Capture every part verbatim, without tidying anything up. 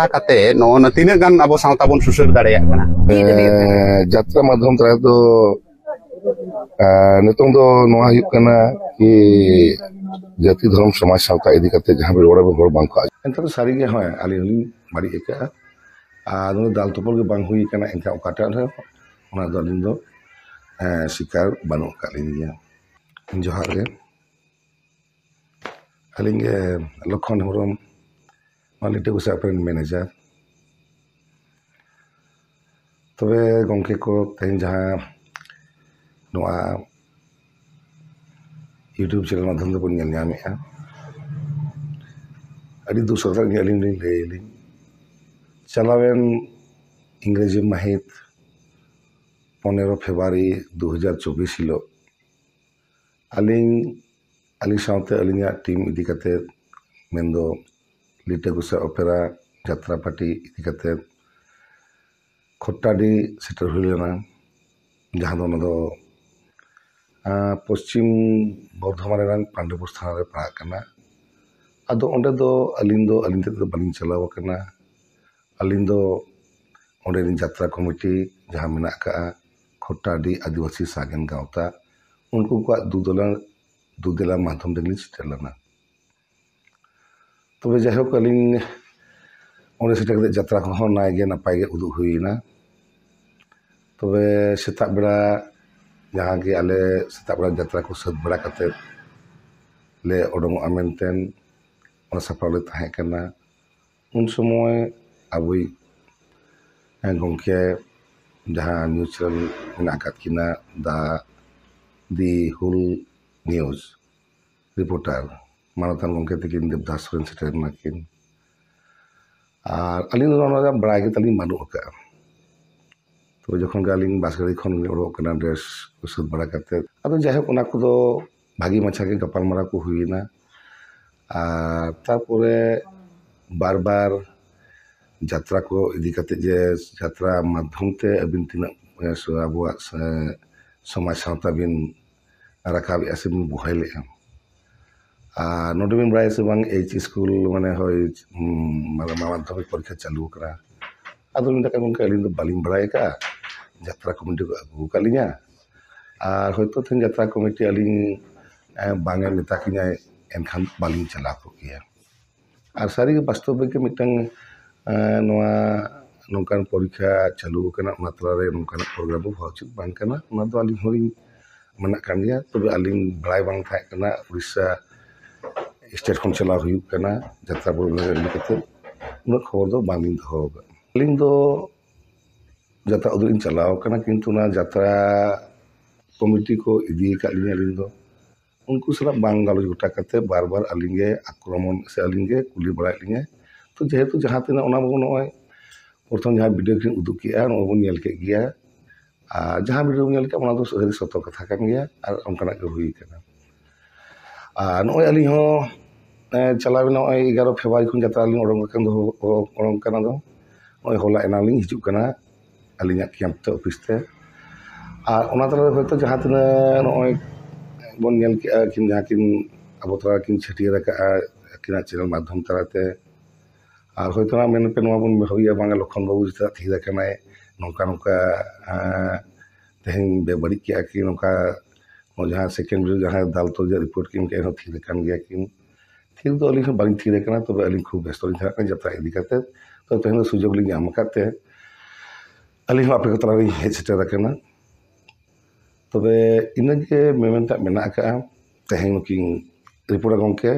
ᱠᱟᱛᱮ ᱱᱚᱜᱼᱚ ᱱᱟ ᱛᱤᱱᱟᱹᱜ ᱜᱟᱱ ᱟᱵᱚ ᱥᱟᱶᱛᱟ ᱵᱚᱱ ᱥᱩᱥᱟᱹᱨ ᱫᱟᱲᱮᱭᱟᱜ ᱠᱟᱱᱟ? ᱮᱸ, ᱡᱟᱛᱨᱟ ᱢᱟᱫᱽᱫᱷᱚᱢ ᱫᱟᱨᱟᱭ ᱫᱚ, ᱮᱸ, ᱱᱤᱛᱚᱝ ᱫᱚ ᱱᱚᱣᱟ ᱦᱩᱭᱩᱜ ᱠᱟᱱᱟ ᱠᱤ ᱡᱟᱹᱛᱤ, ᱫᱷᱚᱨᱚᱢ, ᱥᱚᱢᱟᱡᱽ, ᱥᱟᱶᱛᱟ ᱤᱫᱤ ᱠᱟᱛᱮ ᱡᱟᱦᱟᱸ ᱵᱤᱱ ᱨᱚᱲ ᱟᱵᱤᱱ, ᱦᱚᱲ ᱵᱟᱝ ᱠᱚ ᱟᱸᱡᱚᱢ᱾ ᱮᱱᱛᱮ ᱫᱚ ᱥᱟᱹᱨᱤ ᱜᱮ, ᱦᱳᱭ, ᱟᱹᱞᱤᱧ ᱦᱚᱸᱞᱤᱧ ᱵᱟᱹᱲᱤᱡ ᱟᱹᱭᱠᱟᱹᱜᱼᱟ᱾ ᱟᱨ ᱱᱚᱰᱮ ᱫᱟᱞ ᱛᱚᱯᱚᱞ ᱜᱮ ᱵᱟᱝ ᱦᱩᱭ ᱟᱠᱟᱱᱟ, ᱮᱱᱠᱷᱟᱱ ᱚᱠᱟᱴᱟᱜ ᱨᱮᱦᱚᱸ ᱚᱱᱟ ᱫᱚ ᱟᱹᱞᱤᱧ ᱫᱚ, ᱮᱸ, ᱥᱤᱠᱟᱨ ᱵᱟᱹᱱᱩᱜ ᱟᱠᱟᱫ ᱞᱤᱧ ᱜᱮᱭᱟ᱾ ᱡᱚᱦᱟᱨ ᱜᱮ᱾ ᱟᱹᱞᱤᱧ ᱜᱮ ᱞᱚᱠᱷᱚᱱ ᱦᱮᱢᱵᱨᱚᱢ, ᱱᱚᱣᱟ ᱞᱤᱴᱟᱹ ᱜᱚᱸᱥᱟᱭ ᱚᱯᱮᱨᱟ ᱨᱮᱱ ᱢᱮᱱᱮᱡᱟᱨ᱾ ᱛᱚᱵᱮ ᱜᱚᱢᱠᱮ ᱠᱚ, ᱛᱮᱦᱮᱧ ᱡᱟᱦᱟᱸ ᱱᱚᱣᱟ YouTube ᱪᱮᱱᱮᱞ ᱢᱟᱫᱽᱫᱷᱚᱢ ᱛᱮᱵᱚᱱ ᱧᱮᱞ ᱧᱟᱢᱮᱫᱼᱟ, ᱟᱹᱰᱤ ᱫᱩᱠ ᱥᱟᱛᱞᱟᱜ ᱜᱮ ᱟᱹᱞᱤᱧ ᱞᱤᱧ ᱞᱟᱹᱭ ᱟᱹᱞᱤᱧ᱾ ᱪᱟᱞᱟᱣᱮᱱ ᱤᱝᱨᱮᱡᱤ ᱢᱟᱹᱦᱤᱛ ᱯᱚᱱᱮᱨᱚ ᱯᱷᱮᱵᱽᱨᱩᱣᱟᱨᱤ ᱫᱩ ᱦᱟᱡᱟᱨ ᱪᱚᱵᱵᱤᱥ ᱦᱤᱞᱳᱜ ᱟᱹᱞᱤᱧ, ᱟᱹᱞᱤᱧ ᱥᱟᱶᱛᱮ ᱟᱹᱞᱤᱧᱟᱜ ᱴᱤᱢ ᱤᱫᱤ ᱠᱟᱛᱮ, ᱢᱮᱱᱫᱚ ᱞᱤᱴᱟᱹ ᱜᱚᱸᱥᱟᱭ ᱚᱯᱮᱨᱟ ᱡᱟᱛᱨᱟ ᱯᱟᱨᱴᱤ ᱤᱫᱤ ᱠᱟᱛᱮ ᱠᱷᱚᱴᱴᱟᱰᱤ ᱥᱮᱴᱮᱨ ᱦᱩᱭ ᱞᱮᱱᱟ, ᱡᱟᱦᱟᱸ ᱫᱚ ᱚᱱᱟ ᱫᱚ, ᱟᱸ, ᱯᱚᱥᱪᱤᱢ ᱵᱚᱨᱫᱷᱚᱢᱟᱱ ᱨᱮᱱᱟᱜ ᱯᱟᱱᱰᱩᱯᱩᱨ ᱛᱷᱟᱱᱟ ᱨᱮ ᱯᱟᱲᱟᱜ ᱠᱟᱱᱟ᱾ ᱟᱫᱚ ᱚᱸᱰᱮ ᱫᱚ ᱟᱹᱞᱤᱧ ᱫᱚ, ᱟᱹᱞᱤᱧ ᱛᱮᱫ ᱫᱚ ᱵᱟᱹᱞᱤᱧ ᱪᱟᱞᱟᱣ ᱟᱠᱟᱱᱟ᱾ ᱟᱹᱞᱤᱧ ᱫᱚ ᱚᱸᱰᱮᱱᱤᱡ ᱡᱟᱛᱨᱟ ᱠᱚᱢᱤᱴᱤ ᱡᱟᱦᱟᱸ ᱢᱮᱱᱟᱜ ᱟᱠᱟᱫᱼᱟ, ᱠᱷᱚᱴᱴᱟᱰᱤ ᱟᱹᱫᱤᱵᱟᱹᱥᱤ ᱥᱟᱜᱮᱱ ᱜᱟᱶᱛᱟ, ᱩᱱᱠᱩ ᱠᱚᱣᱟᱜ ᱫᱩᱫᱮᱞᱟ, ᱫᱩᱫᱮᱞᱟ ᱢᱟᱫᱽᱫᱷᱚᱢ ᱛᱮᱜᱮᱞᱤᱧ ᱥᱮᱴᱮᱨ ᱞᱮᱱᱟ᱾ ᱛᱚᱵᱮ ᱡᱟᱭᱦᱳᱠ, ᱟᱹᱞᱤᱧ ᱚᱸᱰᱮ ᱥᱮᱴᱮᱨ ᱠᱟᱛᱮ ᱡᱟᱛᱨᱟ ᱠᱚᱦᱚᱸ ᱱᱟᱭ ᱜᱮ ᱱᱟᱯᱟᱭ ᱜᱮ ᱩᱫᱩᱜ ᱦᱩᱭᱮᱱᱟ᱾ ᱛᱚᱵᱮ ᱥᱮᱛᱟᱜ ᱵᱮᱲᱟ ᱡᱟᱦᱟᱸ ᱜᱮ ᱟᱞᱮ ᱥᱮᱛᱟᱜ ᱵᱮᱲᱟ ᱡᱟᱛᱨᱟ ᱠᱚ ᱥᱟᱹᱛ ᱵᱟᱲᱟ ᱠᱟᱛᱮ ᱞᱮ ᱚᱰᱚᱝᱚᱜᱼᱟ ᱢᱮᱱᱛᱮ ᱚᱱᱟ ᱥᱟᱯᱲᱟᱣ ᱞᱮ ᱛᱟᱦᱮᱸ ᱠᱟᱱᱟ᱾ ᱩᱱ ᱥᱚᱢᱚᱭ ᱟᱵᱚᱭᱤᱡ, ᱦᱮᱸ, ᱜᱚᱢᱠᱮ ᱡᱟᱦᱟᱸ ᱱᱤᱭᱩᱡᱽ ᱪᱮᱱᱮᱞ ᱢᱮᱱᱟᱜ ᱟᱠᱟᱫ ᱠᱤᱱᱟ, ᱫᱟ, ᱫᱤ ᱦᱩᱞ ᱱᱤᱭᱩᱡᱽ ᱨᱤᱯᱳᱨᱴᱟᱨ, ᱢᱟᱱᱚᱛᱟᱱ ᱜᱚᱢᱠᱮ ᱛᱟᱹᱠᱤᱱ ᱫᱮᱵᱽᱫᱟᱥ ᱥᱚᱨᱮᱱ ᱥᱮᱴᱮᱨ ᱮᱱᱟ ᱠᱤᱱ᱾ ᱟᱨ ᱟᱹᱞᱤᱧ ᱫᱚ ᱱᱚᱣᱟ ᱨᱮᱭᱟᱜ ᱵᱟᱲᱟᱭ ᱜᱮ ᱛᱟᱹᱞᱤᱧ ᱵᱟᱹᱱᱩᱜ ᱟᱠᱟᱫᱼᱟ᱾ ᱛᱚᱵᱮ ᱡᱚᱠᱷᱚᱱ ᱜᱮ ᱟᱹᱞᱤᱧ ᱵᱟᱥ ᱜᱟᱹᱰᱤ ᱠᱷᱚᱱ ᱞᱤᱧ ᱚᱰᱚᱠ ᱠᱟᱱᱟ, ᱰᱨᱮᱥ ᱠᱚ ᱥᱟᱹᱛ ᱵᱟᱲᱟ ᱠᱟᱛᱮ, ᱟᱫᱚ ᱡᱟᱭᱦᱳᱠ, ᱚᱱᱟ ᱠᱚᱫᱚ ᱵᱷᱟᱹᱜᱤ ᱢᱟᱪᱷᱟ ᱜᱮ ᱜᱟᱯᱟᱞᱢᱟᱨᱟᱣ ᱠᱚ ᱦᱩᱭᱮᱱᱟ᱾ ᱟᱨ ᱛᱟᱨᱯᱚᱨᱮ ᱵᱟᱨ ᱵᱟᱨ ᱡᱟᱛᱨᱟ ᱠᱚ ᱤᱫᱤ ᱠᱟᱛᱮ, ᱡᱮ ᱡᱟᱛᱨᱟ ᱢᱟᱫᱽᱫᱷᱚᱢ ᱛᱮ ᱟᱹᱵᱤᱱ ᱛᱤᱱᱟᱹᱜ, ᱮ, ᱥᱚ-, ᱟᱵᱚᱣᱟᱜ, ᱮ, ᱥᱚᱢᱟᱡᱽ ᱥᱟᱶᱛᱟ ᱵᱤᱱ ᱨᱟᱠᱟᱵᱮᱜᱼᱟ ᱥᱮ ᱵᱤᱱ ᱵᱚᱦᱮᱞᱮᱜᱼᱟ, ᱟᱨ ᱱᱚᱰᱮ ᱵᱤᱱ ᱵᱟᱲᱟᱭᱟ ᱥᱮ ᱵᱟᱝ, ᱮᱭᱤᱪ ᱥᱠᱩᱞ ᱢᱟᱱᱮ ᱦᱳᱭ, ᱩᱢ, ᱢᱟᱱᱮ ᱢᱟᱫᱽᱫᱷᱚᱢᱤᱠ ᱯᱚᱨᱤᱠᱠᱷᱟ ᱪᱟᱹᱞᱩ ᱟᱠᱟᱱᱟ᱾ ᱟᱫᱚ ᱢᱮᱱ ᱫᱟᱠᱚ, "ᱜᱚᱢᱠᱮ, ᱟᱹᱞᱤᱧ ᱫᱚ ᱵᱟᱹᱞᱤᱧ ᱵᱟᱲᱟᱭ ᱟᱠᱟᱫᱼᱟ, ᱡᱟᱛᱨᱟ ᱠᱚᱢᱤᱴᱤ ᱠᱚ ᱟᱹᱜᱩ ᱟᱠᱟᱫ ᱞᱤᱧᱟ, ᱟᱨ ᱦᱚᱭᱛᱳ ᱛᱮᱦᱮᱧ ᱡᱟᱛᱨᱟ ᱠᱚᱢᱤᱴᱤ ᱟᱹᱞᱤᱧ, ᱮ, ᱵᱟᱝ ᱮ ᱢᱮᱛᱟ ᱠᱤᱧᱟᱭ, ᱮᱱᱠᱷᱟᱱ ᱵᱟᱹᱞᱤᱧ ᱪᱟᱞᱟᱣ ᱠᱚᱜ ᱜᱮᱭᱟ᱾" ᱟᱨ ᱥᱟᱹᱨᱤᱜᱮ ᱵᱟᱥᱛᱚᱵ ᱨᱮᱜᱮ ᱢᱤᱫᱴᱟᱝ, ᱮ, ᱱᱚᱣᱟ ᱱᱚᱝᱠᱟᱱ ᱯᱚᱨᱤᱠᱠᱷᱟ ᱪᱟᱹᱞᱩ ᱟᱠᱟᱱᱟ, ᱚᱱᱟ ᱛᱟᱞᱟᱨᱮ ᱱᱚᱝᱠᱟᱱᱟᱜ ᱯᱨᱳᱜᱨᱟᱢ ᱫᱚ ᱦᱚᱦᱚ ᱩᱪᱤᱛ ᱵᱟᱝ ᱠᱟᱱᱟ᱾ ᱚᱱᱟ ᱫᱚ ᱟᱹᱞᱤᱧ ᱦᱚᱸᱞᱤᱧ ᱢᱮᱱᱟᱜ ᱠᱟᱱ ᱜᱮᱭᱟ, ᱛᱚᱵᱮ ᱟᱹᱞᱤᱧ ᱵᱟᱲᱟᱭ ᱵᱟᱝ ᱛᱟᱦᱮᱸ ᱠᱟᱱᱟ ᱩᱲᱤᱥᱥᱟ ᱥᱴᱮᱴ ᱠᱷᱚᱱ ᱪᱟᱞᱟᱣ ᱦᱩᱭᱩᱜ ᱠᱟᱱᱟ ᱡᱟᱛᱨᱟ ᱯᱨᱳᱜᱨᱟᱢ ᱤᱫᱤ ᱠᱟᱛᱮ, ᱩᱱᱟᱹᱜ ᱠᱷᱚᱵᱚᱨ ᱫᱚ ᱵᱟᱝᱞᱤᱧ ᱫᱚᱦᱚ ᱟᱠᱟᱫ᱾ ᱟᱹᱞᱤᱧ ᱫᱚ ᱡᱟᱛᱨᱟ ᱩᱫᱩᱜ ᱞᱤᱧ ᱪᱟᱞᱟᱣ ᱟᱠᱟᱱᱟ, ᱠᱤᱱᱛᱩ ᱚᱱᱟ ᱡᱟᱛᱨᱟ ᱠᱚᱢᱤᱴᱤ ᱠᱚ ᱤᱫᱤ ᱟᱠᱟᱫ ᱞᱤᱧᱟ᱾ ᱟᱹᱞᱤᱧ ᱫᱚ ᱩᱱᱠᱩ ᱥᱟᱞᱟᱜ ᱵᱟᱝ ᱜᱟᱞᱚᱪ ᱜᱚᱴᱟ ᱠᱟᱛᱮ ᱵᱟᱨ ᱵᱟᱨ ᱟᱹᱞᱤᱧ ᱜᱮ ᱟᱠᱨᱚᱢᱚᱱ ᱥᱮ ᱟᱹᱞᱤᱧ ᱜᱮ ᱠᱩᱞᱤ ᱵᱟᱲᱟᱭᱮᱫ ᱞᱤᱧᱟᱹ᱾ ᱛᱚ ᱡᱮᱦᱮᱛᱩ ᱡᱟᱦᱟᱸ ᱛᱤᱱᱟᱹᱜ ᱚᱱᱟ ᱵᱟᱵᱚᱱ ᱱᱚᱜᱼᱚᱭ ᱯᱨᱚᱛᱷᱚᱢ ᱡᱟᱦᱟᱸ ᱵᱷᱤᱰᱤᱭᱳ ᱠᱤᱱ ᱩᱫᱩᱜ ᱠᱮᱜᱼᱟ, ᱱᱚᱜᱼᱚᱭ ᱵᱚᱱ ᱧᱮᱞ ᱠᱮᱫ ᱜᱮᱭᱟ᱾ ᱟᱨ ᱡᱟᱦᱟᱸ ᱵᱷᱤᱰᱤᱭᱳ ᱵᱚᱱ ᱧᱮᱞ ᱠᱮᱜᱼᱟ, ᱚᱱᱟ ᱫᱚ ᱥᱟᱹᱨᱤ ᱥᱚᱛᱚ ᱠᱟᱛᱷᱟ ᱠᱟᱱ ᱜᱮᱭᱟ ᱟᱨ ᱚᱱᱠᱟᱱᱟᱜ ᱜᱮ ᱦᱩᱭ ᱠᱟᱱᱟ᱾ ᱟᱨ ᱱᱚᱜᱼᱚᱭ ᱟᱹᱞᱤᱧ ᱦᱚᱸ, ᱮ, ᱪᱟᱞᱟᱣ ᱮᱱᱟ ᱱᱚᱜᱼᱚᱭ ᱮᱜᱟᱨᱚ ᱯᱷᱮᱵᱽᱨᱩᱣᱟᱨᱤ ᱠᱷᱚᱱ ᱡᱟᱛᱨᱟ ᱞᱤᱧ ᱚᱰᱚᱝ ᱟᱠᱟᱱ ᱫᱚ, ᱚᱰᱚᱝ ᱠᱟᱱᱟ ᱫᱚ᱾ ᱱᱚᱜᱼᱚᱭ ᱦᱚᱞᱟ ᱮᱱᱟᱝ ᱞᱤᱧ ᱦᱤᱡᱩᱜ ᱠᱟᱱᱟ ᱟᱹᱞᱤᱧᱟᱜ ᱠᱮᱢᱯ ᱛᱮ, ᱚᱯᱷᱤᱥ ᱛᱮ᱾ ᱟᱨ ᱚᱱᱟ ᱛᱟᱞᱟᱨᱮ ᱦᱚᱭᱛᱳ ᱡᱟᱦᱟᱸ ᱛᱤᱱᱟᱹᱜ ᱱᱚᱜᱼᱚᱭ ᱵᱚᱱ ᱧᱮᱞ ᱠᱮᱜᱼᱟ, ᱠᱤᱱ ᱡᱟᱦᱟᱸ ᱠᱤᱱ ᱟᱵᱚ ᱛᱟᱞᱟ ᱨᱮᱠᱤᱱ ᱪᱷᱟᱹᱴᱭᱟᱹᱨ ᱟᱠᱟᱜᱼᱟ ᱟᱹᱠᱤᱱᱟᱜ ᱪᱮᱱᱮᱞ ᱢᱟᱫᱽᱫᱷᱚᱢ ᱛᱟᱞᱟᱛᱮ, ᱟᱨ ᱦᱚᱭᱛᱳ ᱱᱟᱜ ᱢᱮᱱ ᱯᱮ ᱱᱚᱣᱟ ᱵᱚᱱ ᱵᱷᱟᱹᱵᱤᱭᱟ, ᱵᱟᱝᱟ ᱞᱚᱠᱷᱚᱱ ᱵᱟᱹᱵᱩ ᱪᱮᱫᱟᱜ ᱛᱷᱤᱨ ᱟᱠᱟᱱᱟᱭ, ᱱᱚᱝᱠᱟ ᱱᱚᱝᱠᱟ, ᱮᱸ, ᱛᱮᱦᱮᱧ ᱵᱮᱵᱟᱹᱲᱤᱡ ᱠᱮᱜᱼᱟ ᱠᱤᱱ, ᱱᱚᱝᱠᱟ ᱡᱟᱦᱟᱸ ᱥᱮᱠᱮᱱᱰ ᱵᱷᱤᱰᱤᱭᱳ ᱡᱟᱦᱟᱸ ᱫᱟᱞ ᱛᱚᱞ ᱨᱮᱭᱟᱜ ᱨᱤᱯᱳᱨᱴ ᱠᱤᱱ ᱮᱢ ᱠᱮᱜᱼᱟ, ᱮᱱᱦᱚᱸ ᱛᱷᱤᱨ ᱟᱠᱟᱱ ᱜᱮᱭᱟ ᱠᱤᱱ᱾ ᱛᱷᱤᱨ ᱫᱚ ᱟᱹᱞᱤᱧ ᱦᱚᱸ ᱵᱟᱹᱞᱤᱧ ᱛᱷᱤᱨ ᱟᱠᱟᱱᱟ, ᱛᱚᱵᱮ ᱟᱹᱞᱤᱧ ᱠᱷᱩᱵ ᱵᱮᱥᱛᱚ ᱞᱤᱧ ᱛᱟᱦᱮᱸ ᱠᱟᱱᱟ ᱡᱟᱛᱨᱟ ᱤᱫᱤ ᱠᱟᱛᱮ᱾ ᱛᱚ ᱛᱮᱦᱮᱧ ᱫᱚ ᱥᱩᱡᱳᱜᱽ ᱞᱤᱧ ᱧᱟᱢ ᱟᱠᱟᱫ ᱛᱮ ᱟᱹᱞᱤᱧ ᱦᱚᱸ ᱟᱯᱮ ᱠᱚ ᱛᱟᱞᱟ ᱨᱤᱧ ᱦᱮᱡ ᱥᱮᱴᱮᱨ ᱟᱠᱟᱱᱟ᱾ ᱛᱚᱵᱮ ᱤᱱᱟᱹᱜᱮ ᱢᱮᱢᱮᱱ ᱛᱮ ᱢᱮᱱᱟᱜ ᱟᱠᱟᱫᱼᱟ᱾ ᱛᱮᱦᱮᱧ ᱱᱩᱠᱤᱱ ᱨᱤᱯᱳᱨᱴᱟᱨ ᱜᱚᱢᱠᱮ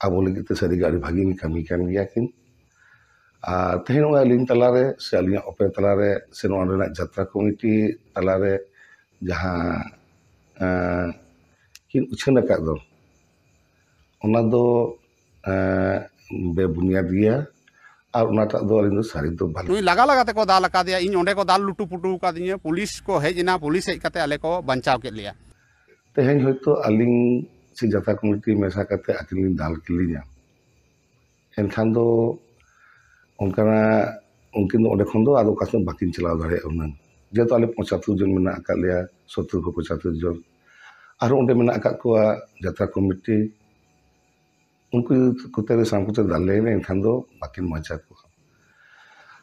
ᱟᱵᱚ ᱞᱟᱹᱜᱤᱫ ᱛᱮ ᱥᱟᱹᱨᱤᱜᱮ ᱟᱹᱰᱤ ᱵᱷᱟᱹᱜᱤ ᱠᱤᱱ ᱠᱟᱹᱢᱤ ᱠᱟᱱ ᱜᱮᱭᱟ ᱠᱤᱱ᱾ ᱟᱨ ᱛᱮᱦᱮᱧ ᱱᱚᱜᱼᱚᱭ ᱟᱹᱞᱤᱧ ᱛᱟᱞᱟᱨᱮ ᱥᱮ ᱟᱹᱞᱤᱧᱟᱜ ᱚᱯᱮᱨᱟ ᱛᱟᱞᱟᱨᱮ ᱥᱮ ᱱᱚᱣᱟ ᱨᱮᱱᱟᱜ ᱡᱟᱛᱨᱟ ᱠᱚᱢᱤᱴᱤ ᱛᱟᱞᱟᱨᱮ ᱡᱟᱦᱟᱸ, ᱮᱸ, ᱠᱤᱱ ᱩᱪᱷᱟᱹᱱ ᱟᱠᱟᱫ ᱫᱚ, ᱚᱱᱟ ᱫᱚ, ᱮᱸ, ᱵᱮᱵᱩᱱᱤᱭᱟᱫ ᱜᱮᱭᱟ᱾ ᱟᱨ ᱚᱱᱟᱴᱟᱜ ᱫᱚ ᱟᱹᱞᱤᱧ ᱫᱚ ᱥᱟᱹᱨᱤ ᱫᱚ ᱵᱟᱹᱞᱤᱧ ᱱᱩᱭ ᱞᱟᱜᱟ ᱞᱟᱜᱟ ᱛᱮᱠᱚ ᱫᱟᱞ ᱟᱠᱟᱫᱮᱭᱟ, ᱤᱧ ᱚᱸᱰᱮ ᱠᱚ ᱫᱟᱞ ᱞᱩᱴᱩ ᱯᱩᱴᱩ ᱟᱠᱟᱫᱤᱧᱟ, ᱯᱩᱞᱤᱥ ᱠᱚ ᱦᱮᱡ ᱮᱱᱟ, ᱯᱩᱞᱤᱥ ᱦᱮᱡ ᱠᱟᱛᱮ ᱟᱞᱮ ᱠᱚ ᱵᱟᱧᱪᱟᱣ ᱠᱮᱫ ᱞᱮᱭᱟ᱾ ᱛᱮᱦᱮᱧ ᱦᱚᱭᱛᱳ ᱟᱹᱞᱤᱧ ᱥᱮ ᱡᱟᱛᱨᱟ ᱠᱚᱢᱤᱴᱤ ᱢᱮᱥᱟ ᱠᱟᱛᱮ ᱟᱹᱠᱤᱱ ᱞᱤᱧ ᱫᱟᱞ ᱠᱮᱫ ᱞᱤᱧᱟ, ᱮᱱᱠᱷᱟᱱ ᱫᱚ ᱚᱱᱠᱟᱱᱟᱜ, ᱩᱱᱠᱤᱱ ᱫᱚ ᱚᱸᱰᱮ ᱠᱷᱚᱱ ᱫᱚ ᱟᱫᱚ ᱚᱠᱟ ᱥᱮᱫ ᱵᱟᱹᱠᱤᱱ ᱪᱟᱞᱟᱣ ᱫᱟᱲᱮᱭᱟᱜᱼᱟ ᱦᱩᱱᱟᱹᱝ, ᱡᱮᱦᱮᱛᱩ ᱟᱞᱮ ᱯᱚᱸᱪᱟᱛᱛᱳᱨ ᱡᱚᱱ ᱢᱮᱱᱟᱜ ᱟᱠᱟᱫ ᱞᱮᱭᱟ, ᱥᱚᱛᱛᱚᱨ ᱠᱷᱚᱱ ᱯᱚᱸᱪᱟᱛᱛᱳᱨ ᱡᱚᱱ᱾ ᱟᱨᱦᱚᱸ ᱚᱸᱰᱮ ᱢᱮᱱᱟᱜ ᱟᱠᱟᱫ ᱠᱚᱣᱟ ᱡᱟᱛᱨᱟ ᱠᱚᱢᱤᱴᱤ, ᱩᱱᱠᱩ ᱠᱚᱛᱮ ᱥᱟᱶ ᱠᱚᱛᱮ ᱫᱟᱞ ᱞᱮᱱᱟ, ᱮᱱᱠᱷᱟᱱ ᱫᱚ ᱵᱟᱹᱠᱤᱱ ᱵᱟᱧᱪᱟᱣ ᱠᱚᱜᱼᱟ᱾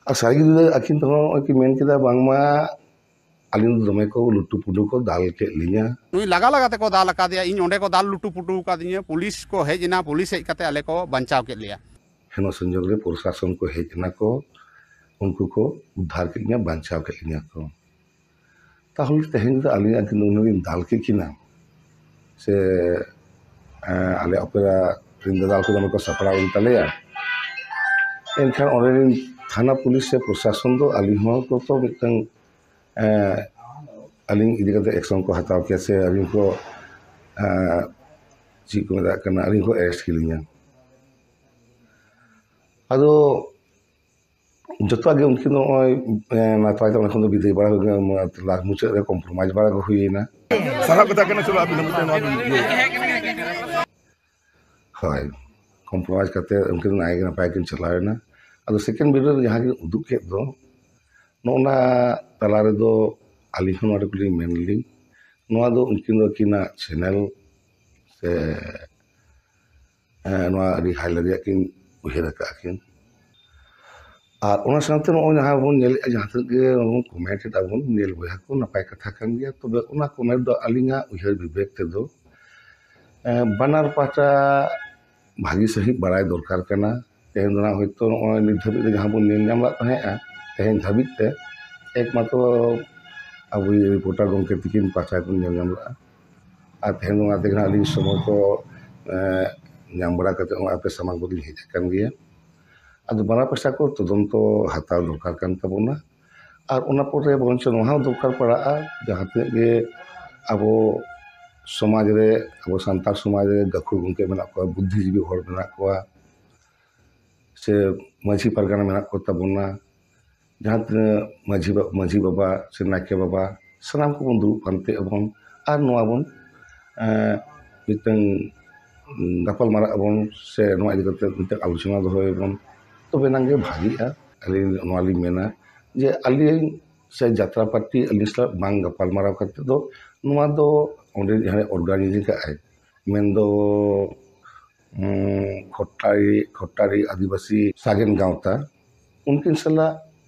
ᱟᱨ ᱥᱟᱹᱨᱤ ᱜᱮ ᱟᱹᱠᱤᱱ ᱛᱮᱦᱚᱸ ᱱᱚᱜᱼᱚᱭ ᱠᱤᱱ ᱢᱮᱱ ᱠᱮᱫᱟ, ᱵᱟᱝᱢᱟ ᱟᱹᱞᱤᱧ ᱫᱚ ᱫᱚᱢᱮ ᱠᱚ ᱞᱩᱴᱩ ᱯᱩᱴᱩ ᱠᱚ ᱫᱟᱞ ᱠᱮᱫ ᱞᱤᱧᱟ᱾ ᱱᱩᱭ ᱞᱟᱜᱟ ᱞᱟᱜᱟ ᱛᱮᱠᱚ ᱫᱟᱞ ᱟᱠᱟᱫᱮᱭᱟ, ᱤᱧ ᱚᱸᱰᱮ ᱠᱚ ᱫᱟᱞ ᱞᱩᱴᱩ ᱯᱩᱴᱩ ᱟᱠᱟᱫᱤᱧᱟ, ᱯᱩᱞᱤᱥ ᱠᱚ ᱦᱮᱡ ᱮᱱᱟ, ᱯᱩᱞᱤᱥ ᱦᱮᱡ ᱠᱟᱛᱮ ᱟᱞᱮ ᱠᱚ ᱵᱟᱧᱪᱟᱣ ᱠᱮᱫ ᱞᱮᱭᱟ᱾ ᱦᱮᱱᱚ ᱥᱚᱝᱡᱳᱜᱽ ᱨᱮ ᱯᱨᱚᱥᱟᱥᱚᱱ ᱠᱚ ᱦᱮᱡ ᱮᱱᱟ ᱠᱚ, ᱩᱱᱠᱩ ᱠᱚ ᱩᱫᱽᱫᱷᱟᱨ ᱠᱮᱫ ᱞᱤᱧᱟ, ᱵᱟᱧᱪᱟᱣ ᱠᱮᱫ ᱞᱤᱧᱟ ᱠᱚ᱾ ᱛᱟᱦᱚᱞᱮ ᱛᱮᱦᱮᱧ ᱫᱚ ᱟᱹᱞᱤᱧ ᱟᱹᱠᱤᱱ ᱩᱱᱤ ᱞᱤᱧ ᱫᱟᱞ ᱠᱮᱫ ᱠᱤᱱᱟ, ᱥᱮ ᱮᱸ, ᱟᱞᱮ ᱚᱯᱮᱨᱟ ᱨᱮᱱ ᱫᱟᱫᱟ ᱠᱚ ᱫᱚᱢᱮ ᱠᱚ ᱥᱟᱯᱲᱟᱣ ᱮᱱ ᱛᱟᱞᱮᱭᱟ᱾ ᱮᱱᱠᱷᱟᱱ ᱚᱸᱰᱮ ᱨᱮᱱ ᱛᱷᱟᱱᱟ ᱯᱩᱞᱤᱥ ᱥᱮ ᱯᱨᱚᱥᱟᱥᱚᱱ ᱫᱚ ᱟᱹᱞᱤᱧ ᱦᱚᱸ ᱠᱚ ᱛᱚ ᱢᱤᱫᱴᱟᱝ, ᱮᱸ, ᱟᱹᱞᱤᱧ ᱤᱫᱤ ᱠᱟᱛᱮ ᱮᱠᱥᱚᱱ ᱠᱚ ᱦᱟᱛᱟᱣ ᱠᱮᱭᱟ, ᱥᱮ ᱟᱹᱞᱤᱧ ᱠᱚ, ᱮᱸ, ᱪᱮᱫ ᱠᱚ ᱢᱮᱛᱟᱜ ᱠᱟᱱᱟ, ᱟᱹᱞᱤᱧ ᱠᱚ ᱮᱨᱮᱥᱴ ᱠᱮᱞᱤᱧᱟ᱾ ᱟᱫᱚ ᱡᱚᱛᱚᱣᱟᱜ ᱜᱮ ᱩᱱᱠᱤᱱ ᱫᱚ ᱱᱚᱜᱼᱚᱭ, ᱮᱸ, ᱱᱟᱯᱟᱭ ᱛᱮ ᱚᱸᱰᱮ ᱠᱷᱚᱱ ᱫᱚ ᱵᱤᱫᱟᱹᱭ ᱵᱟᱲᱟ ᱦᱩᱭ ᱠᱟᱱᱟ, ᱞᱟᱥ ᱢᱩᱪᱟᱹᱫ ᱨᱮ ᱠᱚᱢᱯᱨᱳᱢᱟᱭᱤᱡᱽ ᱵᱟᱲᱟ ᱠᱚ ᱦᱩᱭᱮᱱᱟ᱾ ᱥᱟᱨᱦᱟᱣ ᱠᱟᱛᱷᱟ ᱠᱟᱱᱟ, ᱪᱚᱞᱚ ᱟᱹᱵᱤᱱ ᱦᱚᱸ ᱢᱤᱫᱴᱮᱱ ᱱᱚᱣᱟ ᱵᱤᱱ ᱤᱭᱟᱹᱭᱟ᱾ ᱦᱳᱭ, ᱠᱚᱢᱯᱨᱳᱢᱟᱭᱤᱡᱽ ᱠᱟᱛᱮ ᱩᱱᱠᱤᱱ ᱱᱟᱭ ᱜᱮ ᱱᱟᱯᱟᱭ ᱠᱤᱱ ᱪᱟᱞᱟᱣ ᱮᱱᱟ᱾ ᱟᱫᱚ ᱥᱮᱠᱮᱱᱰ ᱵᱷᱤᱰᱤᱭᱳ ᱨᱮ ᱡᱟᱦᱟᱸ ᱠᱤᱱ ᱩᱫᱩᱜ ᱠᱮᱫ ᱫᱚ, ᱱᱚᱜᱼᱚ ᱱᱟ ᱛᱟᱞᱟ ᱨᱮᱫᱚ ᱟᱹᱞᱤᱧ ᱦᱚᱸ ᱱᱚᱰᱮ ᱠᱚᱞᱤᱧ ᱢᱮᱱ ᱞᱤᱧ, ᱱᱚᱣᱟ ᱫᱚ ᱩᱱᱠᱤᱱ ᱫᱚ ᱟᱹᱠᱤᱱᱟᱜ ᱪᱮᱱᱮᱞ ᱥᱮ ᱦᱮᱸ, ᱱᱚᱣᱟ ᱟᱹᱰᱤ ᱦᱟᱭ ᱞᱮᱵᱮᱞ ᱨᱮᱭᱟᱜ ᱠᱤᱱ ᱩᱭᱦᱟᱹᱨ ᱟᱠᱟᱫᱼᱟ ᱠᱤᱱ᱾ ᱟᱨ ᱚᱱᱟ ᱥᱟᱶᱛᱮ ᱱᱚᱜᱼᱚᱭ ᱡᱟᱦᱟᱸ ᱵᱚᱱ ᱧᱮᱞᱮᱫᱼᱟ, ᱡᱟᱦᱟᱸ ᱛᱤᱱᱟᱹᱜ ᱜᱮ ᱵᱚᱱ ᱠᱚᱢᱮᱱᱴ ᱮᱫᱟ ᱵᱚᱱ, ᱧᱮᱞ ᱵᱚᱭᱦᱟ ᱠᱚ ᱱᱟᱯᱟᱭ ᱠᱟᱛᱷᱟ ᱠᱟᱱ ᱜᱮᱭᱟ᱾ ᱛᱚᱵᱮ ᱚᱱᱟ ᱠᱚᱢᱮᱱᱴ ᱫᱚ ᱟᱹᱞᱤᱧᱟᱜ ᱩᱭᱦᱟᱹᱨ ᱵᱤᱵᱮᱠ ᱛᱮᱫᱚ, ᱮᱸ, ᱵᱟᱱᱟᱨ ᱯᱟᱦᱴᱟ ᱵᱷᱟᱹᱜᱤ ᱥᱟᱺᱦᱤᱡ ᱵᱟᱲᱟᱭ ᱫᱚᱨᱠᱟᱨ ᱠᱟᱱᱟ᱾ ᱛᱮᱦᱮᱧ ᱫᱚ ᱱᱟᱜ ᱦᱚᱭᱛᱳ ᱱᱚᱜᱼᱚᱭ ᱱᱤᱛ ᱫᱷᱟᱹᱵᱤᱡ ᱨᱮ ᱡᱟᱦᱟᱸ ᱵᱚᱱ ᱧᱮᱞ ᱧᱟᱢ ᱞᱮᱫ ᱛᱟᱦᱮᱸᱫᱼᱟ, ᱛᱮᱦᱮᱧ ᱫᱷᱟᱹᱵᱤᱡ ᱛᱮ ᱮᱠᱢᱟᱛᱨᱚ ᱟᱵᱚᱭᱤᱡ ᱨᱤᱯᱳᱨᱴᱟᱨ ᱜᱚᱢᱠᱮ ᱛᱤᱠᱤᱱ ᱯᱟᱦᱴᱟ ᱵᱚᱱ ᱧᱮᱞ ᱧᱟᱢ ᱞᱮᱫᱼᱟ᱾ ᱟᱨ ᱛᱮᱦᱮᱧ ᱫᱚ ᱚᱱᱟ ᱛᱮᱜᱮ ᱱᱟᱜ ᱟᱹᱞᱤᱧ ᱥᱚᱢᱚᱭ ᱠᱚ, ᱮᱸ, ᱧᱟᱢ ᱵᱟᱲᱟ ᱠᱟᱛᱮ ᱱᱚᱜᱼᱚᱭ ᱟᱯᱮ ᱥᱟᱢᱟᱝ ᱠᱚᱨᱮ ᱞᱤᱧ ᱦᱮᱡ ᱟᱠᱟᱱ ᱜᱮᱭᱟ᱾ ᱟᱫᱚ ᱵᱟᱱᱟᱨ ᱯᱟᱦᱴᱟ ᱠᱚ ᱛᱚᱫᱚᱱᱛᱚ ᱦᱟᱛᱟᱣ ᱫᱚᱨᱠᱟᱨ ᱠᱟᱱ ᱛᱟᱵᱚᱱᱟ᱾ ᱟᱨ ᱚᱱᱟ ᱯᱚᱨᱮ ᱵᱚᱨᱚᱝ ᱪᱚ ᱱᱚᱣᱟ ᱦᱚᱸ ᱫᱚᱨᱠᱟᱨ ᱯᱟᱲᱟᱜᱼᱟ, ᱡᱟᱦᱟᱸ ᱛᱤᱱᱟᱹᱜ ᱜᱮ ᱟᱵᱚ ᱥᱚᱢᱟᱡᱽ ᱨᱮ, ᱟᱵᱚ ᱥᱟᱱᱛᱟᱲ ᱥᱚᱢᱟᱡᱽ ᱨᱮ ᱜᱟᱹᱠᱷᱩᱲ ᱜᱚᱢᱠᱮ ᱢᱮᱱᱟᱜ ᱠᱚᱣᱟ, ᱵᱩᱫᱽᱫᱷᱤᱡᱤᱵᱤ ᱦᱚᱲ ᱢᱮᱱᱟᱜ ᱠᱚᱣᱟ, ᱥᱮ ᱢᱟᱹᱡᱷᱤ ᱯᱟᱨᱜᱟᱱᱟ ᱢᱮᱱᱟᱜ ᱠᱚ ᱛᱟᱵᱚᱱᱟ, ᱡᱟᱦᱟᱸ ᱛᱤᱱᱟᱹᱜ ᱢᱟᱹᱡᱷᱤ ᱵᱟ-, ᱢᱟᱹᱡᱷᱤ ᱵᱟᱵᱟ ᱥᱮ ᱱᱟᱭᱠᱮ ᱵᱟᱵᱟ, ᱥᱟᱱᱟᱢ ᱠᱚᱵᱚᱱ ᱫᱩᱲᱩᱵ ᱯᱟᱱᱛᱮᱜ ᱟᱵᱚᱱ ᱟᱨ ᱱᱚᱣᱟ ᱵᱚᱱ, ᱮᱸ, ᱢᱤᱫᱴᱟᱝ ᱜᱟᱯᱟᱞ ᱢᱟᱨᱟᱜ ᱟᱵᱚᱱ, ᱥᱮ ᱱᱚᱣᱟ ᱤᱫᱤ ᱠᱟᱛᱮ ᱢᱤᱫᱴᱟᱝ ᱟᱞᱳᱪᱚᱱᱟ ᱫᱚᱦᱚᱭᱟᱵᱚᱱ, ᱛᱚᱵᱮ ᱮᱱᱟᱝ ᱜᱮ ᱵᱷᱟᱜᱤᱜᱼᱟ᱾ ᱟᱹᱞᱤᱧ ᱱᱚᱣᱟ ᱞᱤᱧ ᱢᱮᱱᱟ ᱡᱮ ᱟᱹᱞᱤᱧ ᱥᱮ ᱡᱟᱛᱨᱟ ᱯᱟᱨᱴᱤ ᱟᱹᱞᱤᱧ ᱥᱟᱞᱟᱜ ᱵᱟᱝ ᱜᱟᱯᱟᱞ ᱢᱟᱨᱟᱣ ᱠᱟᱛᱮ ᱫᱚ ᱱᱚᱣᱟ ᱫᱚ ᱚᱸᱰᱮ ᱡᱟᱦᱟᱸᱭ ᱚᱨᱜᱟᱱᱟᱭᱤᱡ ᱠᱟᱜᱼᱟᱭ, ᱢᱮᱱᱫᱚ ᱩᱸ, ᱠᱷᱚᱴᱴᱟᱨᱤ, ᱠᱷᱚᱴᱴᱟᱨᱤ ᱟᱹᱫᱤᱵᱟᱹᱥᱤ ᱥᱟᱜᱮᱱ ᱜᱟᱶᱛᱟ, ᱩᱱᱠᱤᱱ ᱥᱟᱞᱟᱜ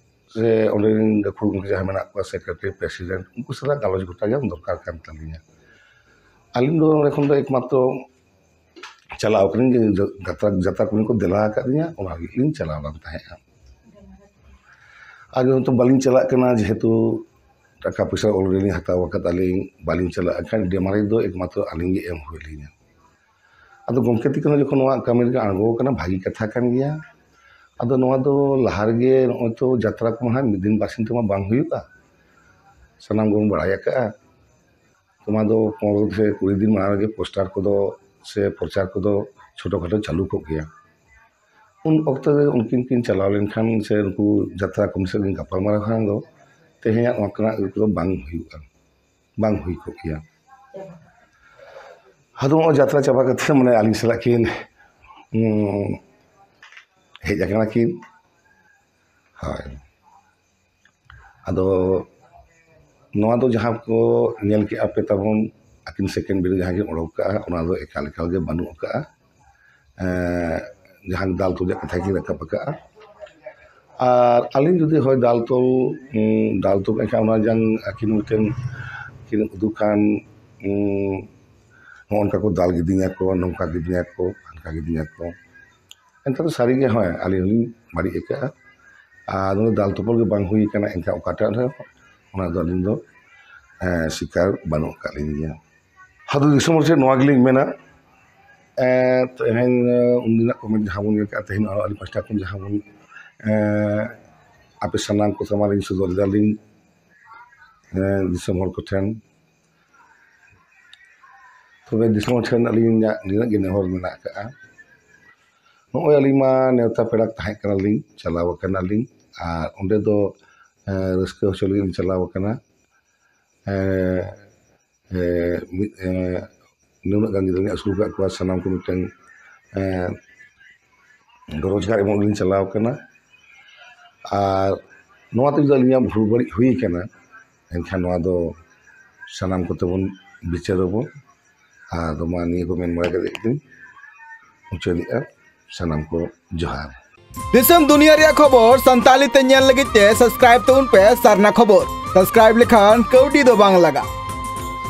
ᱥᱮ ᱚᱸᱰᱮ ᱨᱮᱱ ᱜᱟᱹᱠᱷᱩᱲ ᱜᱚᱢᱠᱮ ᱡᱟᱦᱟᱸᱭ ᱢᱮᱱᱟᱜ ᱠᱚᱣᱟ, ᱥᱮᱠᱨᱮᱴᱟᱨᱤ, ᱯᱨᱮᱥᱤᱰᱮᱱᱴ, ᱩᱱᱠᱩ ᱥᱟᱞᱟᱜ ᱜᱟᱞᱚᱪ ᱜᱚᱴᱟ ᱜᱮ ᱫᱚᱨᱠᱟᱨ ᱠᱟᱱ ᱛᱟᱹᱞᱤᱧᱟ᱾ ᱟᱹᱞᱤᱧ ᱫᱚ ᱚᱸᱰᱮ ᱠᱷᱚᱱ ᱫᱚ ᱮᱠᱢᱟᱛᱨᱚ ᱪᱟᱞᱟᱣ ᱠᱟᱹᱱᱟᱹᱧ ᱡᱮ ᱡᱟᱛᱨᱟ, ᱡᱟᱛᱨᱟ ᱠᱚ ᱠᱚ ᱫᱮᱞᱟ ᱟᱠᱟᱫ ᱞᱤᱧᱟ, ᱚᱱᱟ ᱞᱟᱹᱜᱤᱫ ᱞᱤᱧ ᱪᱟᱞᱟᱣ ᱞᱮᱱ ᱛᱟᱦᱮᱸᱫᱼᱟ᱾ ᱟᱨ ᱱᱤᱛᱚᱜ ᱵᱟᱹᱞᱤᱧ ᱪᱟᱞᱟᱜ ᱠᱟᱱᱟ, ᱡᱮᱦᱮᱛᱩ ᱴᱟᱠᱟ ᱯᱚᱭᱥᱟ already ᱞᱤᱧ ᱦᱟᱛᱟᱣ ᱟᱠᱟᱫ ᱟᱹᱞᱤᱧ, ᱵᱟᱹᱞᱤᱧ ᱪᱟᱞᱟᱜ ᱠᱷᱟᱱ ᱰᱮᱢᱟᱨᱮᱡᱽ ᱫᱚ ᱮᱠᱢᱟᱛᱨᱚ ᱟᱹᱞᱤᱧ ᱜᱮ ᱮᱢ ᱦᱩᱭ ᱞᱤᱧᱟ᱾ ᱟᱫᱚ ᱜᱚᱢᱠᱮ ᱛᱤᱠᱤᱱ ᱡᱚᱠᱷᱚᱱ ᱱᱚᱣᱟ ᱠᱟᱹᱢᱤ ᱨᱮᱠᱚ ᱟᱬᱜᱚ ᱟᱠᱟᱱᱟ, ᱵᱷᱟᱹᱜᱤ ᱠᱟᱛᱷᱟ ᱠᱟᱱ ᱜᱮᱭᱟ᱾ ᱟᱫᱚ ᱱᱚᱣᱟ ᱫᱚ ᱞᱟᱦᱟ ᱨᱮᱜᱮ ᱱᱚᱜᱼᱚᱭ ᱛᱚ ᱡᱟᱛᱨᱟ ᱠᱚᱢᱟ ᱦᱟᱸᱜ ᱢᱤᱫ ᱫᱤᱱ ᱵᱟᱨ ᱥᱤᱧ ᱛᱮᱢᱟ ᱵᱟᱝ ᱦᱩᱭᱩᱜᱼᱟ, ᱥᱟᱱᱟᱢ ᱜᱮᱵᱚᱱ ᱵᱟᱲᱟᱭ ᱟᱠᱟᱫᱼᱟ᱾ ᱱᱚᱣᱟ ᱫᱚ ᱯᱚᱱᱨᱚ ᱥᱮ ᱠᱩᱲᱤ ᱫᱤᱱ ᱢᱟᱲᱟᱝ ᱨᱮᱜᱮ ᱯᱳᱥᱴᱟᱨ ᱠᱚᱫᱚ ᱥᱮ ᱯᱨᱚᱪᱟᱨ ᱠᱚᱫᱚ ᱪᱷᱳᱴᱳ ᱠᱷᱟᱴᱳ ᱪᱟᱹᱞᱩ ᱠᱚᱜ ᱜᱮᱭᱟ᱾ ᱩᱱ ᱚᱠᱛᱚ ᱨᱮ ᱩᱱᱠᱤᱱ ᱠᱤᱱ ᱪᱟᱞᱟᱣ ᱞᱮᱱᱠᱷᱟᱱ ᱥᱮ ᱩᱱᱠᱩ ᱡᱟᱛᱨᱟ ᱠᱚᱢᱤᱴᱤ ᱥᱟᱞᱟᱜ ᱠᱤᱱ ᱜᱟᱯᱟᱞᱢᱟᱨᱟᱣ ᱠᱷᱟᱱ ᱫᱚ ᱛᱮᱦᱮᱧᱟᱜ ᱱᱚᱣᱟ ᱠᱚᱨᱮᱱᱟᱜ ᱟᱹᱭᱩᱨ ᱠᱚᱫᱚ ᱵᱟᱝ ᱦᱩᱭᱩᱜᱼᱟ, ᱵᱟᱝ ᱦᱩᱭ ᱠᱚᱜ ᱜᱮᱭᱟ᱾ ᱟᱫᱚ ᱱᱚᱜᱼᱚᱭ ᱡᱟᱛᱨᱟ ᱪᱟᱵᱟ ᱠᱟᱛᱮ ᱢᱟᱱᱮ ᱟᱹᱞᱤᱧ ᱥᱟᱞᱟᱜ ᱠᱤᱱ, ᱩᱸ, ᱦᱮᱡ ᱟᱠᱟᱱᱟ ᱠᱤᱱ᱾ ᱦᱳᱭ᱾ ᱟᱫᱚ ᱱᱚᱣᱟ ᱫᱚ ᱡᱟᱦᱟᱸ ᱠᱚ ᱧᱮᱞ ᱠᱮᱜᱼᱟ ᱯᱮ ᱛᱟᱵᱚᱱ, ᱟᱹᱠᱤᱱ ᱥᱮᱠᱮᱱᱰ ᱵᱤᱨ ᱡᱟᱦᱟᱸ ᱠᱤᱱ ᱚᱰᱚᱠ ᱠᱟᱜᱼᱟ, ᱚᱱᱟ ᱫᱚ ᱮᱠᱟᱞ, ᱮᱠᱟᱞ ᱜᱮ ᱵᱟᱹᱱᱩᱜ ᱟᱠᱟᱜᱼᱟ᱾ ᱮᱸ, ᱡᱟᱦᱟᱸ ᱫᱟᱞ ᱛᱚᱞ ᱨᱮᱭᱟᱜ ᱠᱟᱛᱷᱟ ᱠᱤᱱ ᱨᱟᱠᱟᱵ ᱟᱠᱟᱜᱼᱟ᱾ ᱟᱨ ᱟᱹᱞᱤᱧ ᱡᱩᱫᱤ ᱦᱳᱭ ᱫᱟᱞ ᱛᱚᱞ, ᱩᱸ, ᱫᱟᱞ ᱛᱚᱞ ᱮᱱᱠᱷᱟᱱ ᱚᱱᱟ ᱡᱟᱝ ᱟᱹᱠᱤᱱ ᱢᱤᱫᱴᱮᱱ ᱠᱤᱱ ᱩᱫᱩᱜ ᱠᱷᱟᱱ, ᱩᱸ, ᱱᱚᱜᱼᱚ ᱱᱚᱝᱠᱟ ᱠᱚ ᱫᱟᱞ ᱠᱤᱫᱤᱧᱟ ᱠᱚ, ᱱᱚᱝᱠᱟ ᱠᱤᱫᱤᱧᱟ ᱠᱚ, ᱦᱟᱱᱠᱟ ᱠᱤᱫᱤᱧᱟ ᱠᱚ᱾ ᱮᱱᱠᱷᱟᱱ ᱫᱚ ᱥᱟᱹᱨᱤᱜᱮ ᱦᱳᱭ ᱟᱹᱞᱤᱧ ᱦᱚᱸᱞᱤᱧ ᱵᱟᱹᱲᱤᱡ ᱟᱠᱟᱜᱼᱟ᱾ ᱟᱨ ᱚᱱᱟ ᱫᱟᱞ ᱛᱚᱯᱚᱞ ᱜᱮ ᱵᱟᱝ ᱦᱩᱭ ᱟᱠᱟᱱᱟ, ᱮᱱᱠᱷᱟᱱ ᱚᱠᱟᱴᱟᱜ ᱨᱮᱦᱚᱸ ᱚᱱᱟ ᱫᱚ ᱟᱹᱞᱤᱧ ᱫᱚ, ᱮᱸ, ᱥᱤᱠᱟᱨ ᱵᱟᱹᱱᱩᱜ ᱟᱠᱟᱫ ᱞᱤᱧ ᱜᱮᱭᱟ᱾ ᱟᱫᱚ ᱫᱤᱥᱚᱢ ᱦᱚᱲ ᱴᱷᱮᱱ ᱱᱚᱣᱟ ᱜᱮᱞᱤᱧ ᱢᱮᱱᱟ, ᱮᱸ, ᱛᱮᱦᱮᱧ, ᱮᱸ, ᱩᱱᱫᱤᱱᱟᱜ ᱠᱚᱢᱮᱱᱴ ᱡᱟᱦᱟᱸ ᱵᱚᱱ ᱧᱮᱞ ᱠᱮᱜᱼᱟ, ᱛᱮᱦᱮᱧ ᱟᱨᱚ ᱟᱹᱞᱤᱧ ᱯᱟᱥᱴᱟ ᱠᱷᱚᱱ ᱡᱟᱦᱟᱸ ᱵᱚᱱ, ᱮᱸ, ᱟᱯᱮ ᱥᱟᱱᱟᱢ ᱠᱚ ᱥᱟᱢᱟᱝ ᱨᱤᱧ ᱥᱚᱫᱚᱨ ᱮᱫᱟᱞᱤᱧ, ᱮᱸ, ᱫᱤᱥᱚᱢ ᱦᱚᱲ ᱠᱚᱴᱷᱮᱱ᱾ ᱛᱚᱵᱮ ᱫᱤᱥᱚᱢ ᱦᱚᱲ ᱴᱷᱮᱱ ᱟᱹᱞᱤᱧᱟᱜ ᱱᱤᱱᱟᱹᱜ ᱜᱮ ᱱᱮᱦᱚᱨ ᱢᱮᱱᱟᱜ ᱟᱠᱟᱜᱼᱟ᱾ ᱱᱚᱜᱼᱚᱭ ᱟᱹᱞᱤᱧ ᱢᱟ ᱱᱮᱣᱛᱟ ᱯᱮᱲᱟ ᱛᱟᱦᱮᱸ ᱠᱟᱱᱟᱞᱤᱧ, ᱪᱟᱞᱟᱣ ᱟᱠᱟᱱᱟᱞᱤᱧ, ᱟᱨ ᱚᱸᱰᱮ ᱫᱚ, ᱮᱸ, ᱨᱟᱹᱥᱠᱟᱹ ᱦᱚᱪᱚ ᱞᱟᱹᱜᱤᱫ ᱞᱤᱧ ᱪᱟᱞᱟᱣ ᱟᱠᱟᱱᱟ᱾ ᱮᱸ, ᱮᱸ, ᱢᱤᱫ, ᱮᱸ, ᱱᱩᱱᱟᱹᱜ ᱜᱟᱱ ᱜᱤᱫᱽᱨᱟᱹ ᱞᱤᱧ ᱟᱹᱥᱩᱞ ᱟᱠᱟᱫ ᱠᱚᱣᱟ, ᱥᱟᱱᱟᱢ ᱠᱚ ᱢᱤᱫᱴᱟᱝ, ᱮᱸ, ᱨᱳᱡᱽᱜᱟᱨ ᱮᱢᱚᱜ ᱞᱤᱧ ᱪᱟᱞᱟᱣ ᱟᱠᱟᱱᱟ᱾ ᱟᱨ ᱱᱚᱣᱟ ᱛᱮ ᱡᱩᱫᱤ ᱟᱹᱞᱤᱧᱟᱜ ᱵᱷᱩᱞ ᱵᱟᱹᱲᱤᱡ ᱦᱩᱭ ᱟᱠᱟᱱᱟ, ᱮᱱᱠᱷᱟᱱ ᱱᱚᱣᱟ ᱫᱚ ᱥᱟᱱᱟᱢ ᱠᱚᱛᱮ ᱵᱚᱱ ᱵᱤᱪᱟᱹᱨ ᱟᱵᱚᱱ᱾ ᱟᱨ ᱢᱟ ᱱᱤᱭᱟᱹ ᱠᱚ ᱢᱮᱱ ᱵᱟᱲᱟ ᱠᱟᱛᱮ ᱜᱮ ᱢᱩᱪᱟᱹᱫᱮᱜᱼᱟ᱾ ᱥᱟᱱᱟᱢ ᱠᱚ ᱡᱚᱦᱟᱨ᱾ ᱫᱤᱥᱚᱢ ᱫᱩᱱᱤᱭᱟᱹ ᱨᱮᱭᱟᱜ ᱠᱷᱚᱵᱚᱨ ᱥᱟᱱᱛᱟᱲᱤ ᱛᱮ ᱧᱮᱞ ᱞᱟᱹᱜᱤᱫ ᱛᱮ ᱥᱟᱵᱥᱠᱨᱟᱭᱤᱵ ᱛᱟᱵᱚᱱ ᱯᱮ ᱥᱟᱨᱱᱟ ᱠᱷᱚᱵᱚᱨ᱾ ᱥᱟᱵᱥᱠᱨᱟᱭᱤᱵ ᱞᱮᱠᱷᱟᱱ ᱠᱟᱹᱣᱰᱤ ᱫᱚ ᱵᱟᱝ ᱞᱟᱜᱟᱜᱼᱟ᱾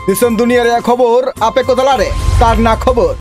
ᱫᱤᱥᱚᱢ ᱫᱩᱱᱤᱭᱟᱹ ᱨᱮᱭᱟᱜ ᱠᱷᱚᱵᱚᱨ ᱟᱯᱮ ᱠᱚ ᱛᱟᱞᱟᱨᱮ ᱥᱟᱨᱱᱟ ᱠᱷᱚᱵᱚᱨ᱾